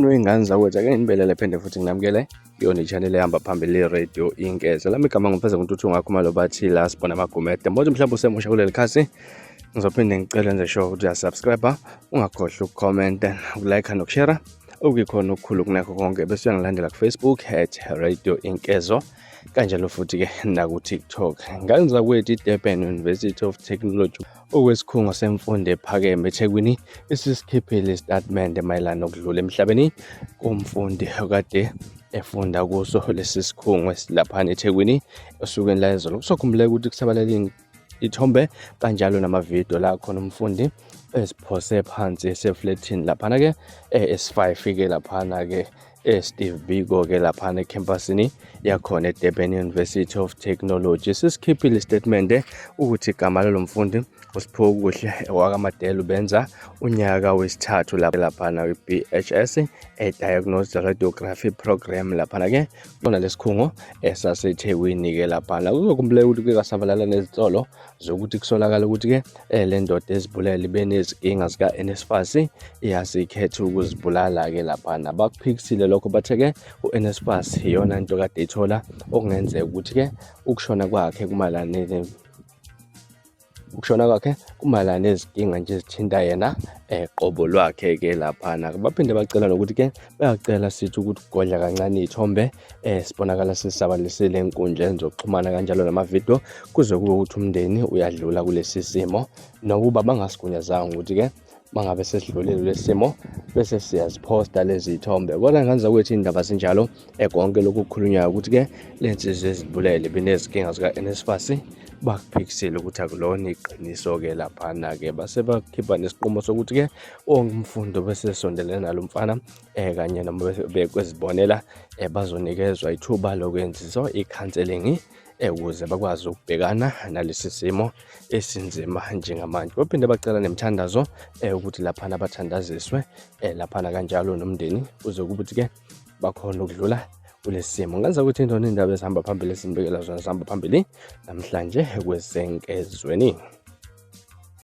Wey'ngane zakwethu, ake nginibelele phinde futhi nginamukele kuyona i-channel ehamba phambili i-Radio Inkeza. Lami igama nguMfeza Ntuthu ngakhumalo bathi la sibona amagumede. Mbothi mhlawumbe usemusha kuleli khasi, ngizophinde ngicele nje sure ukuthi uyasubscribe, ungakhohlwa ukucomment, ukulike nokushare. Okuyikhona okukhulu kunakho konke bese uyangilandela ku-Facebook at Radio Inkezo kanjalo futhi-ke naku-TikTok. Ngane zakwethu, i-Durban University of Technology, okwesikhungo semfundo ephakeme eThekwini, isisikhiphile isitatimende mayelana nokudlula emhlabeni komfundi okade efunda kuso lesi sikhungo esilaphana eThekwini osukwini layizolo. Kusokhumbuleka ukuthi kusabalele ithombe kanjalo namavidiyo la khona umfundi eziphose phansi esefletini laphana-ke S5 ke laphana-ke eSteve Biko ke laphana ekhempasini yakhona eDurban University of Technology. Sisikhiphile isitatimende ukuthi igama lalo mfundi uSiphokuhle wakaMadela, ubenza unyaka wesithathu laphana kwi-BHS e-Diagnosed Radiography Program laphana-ke kona lesikhungo esaseThekwini-ke laphana. Kuzokhumbuleka ukuthi kuke kwasabalala nezinsolo zokuthi kusolakala ukuthi-ke le ndoda ezibulele ibe nezinkinga zika-NSFAS, yasikhetha ukuzibulala-ke laphana. Bakuphikisile lokho, bathe-ke u-NSFAS iyona nto kade ithola okungenzeka ukuthi-ke ukushona kwakhe kumayelana nezinkinga nje ezithinta yena qobo lwakhe-ke laphana. Baphinde bacela nokuthi-ke bayacela sithi ukuthi godla kancane iy'thombe sibonakala sisabalalisile enkundleni zokuxhumana kanjalo namavidiyo kuze kube ukuthi umndeni uyadlula kulesi simo, nokuba bangasigunyazanga ukuthi-ke mangabe sesidlulile kulesi simo bese siyaziphosta lezi zithombe. Kodwa ngane zakwethu, iy'ndaba zinjalo, konke lokhu kukhulunywayo ukuthi-ke le nsizwa ezibulele binezinkinga zika-NSFAS, bakuphikisile ukuthi akulona iqiniso-ke laphana-ke. Base bakhipha nesinqumo sokuthi-ke wonke umfundi obesesondelene nalo mfana kanye noma bekwezibonela bazonikezwa ithuba lokwenziswa i-counselling ukuze bakwazi ukubhekana nalesi simo esinzima njengamanje. Baphinde bacela nemithandazo ukuthi laphana bathandaziswe laphana kanjalo nomndeni kuze kube ukuthi-ke bakhona ukudlula kulesi simo. Ngenza ukuthi intona indaba ezihamba phambili esinibekela zona zihamba phambili namhlanje kwesenkezweni.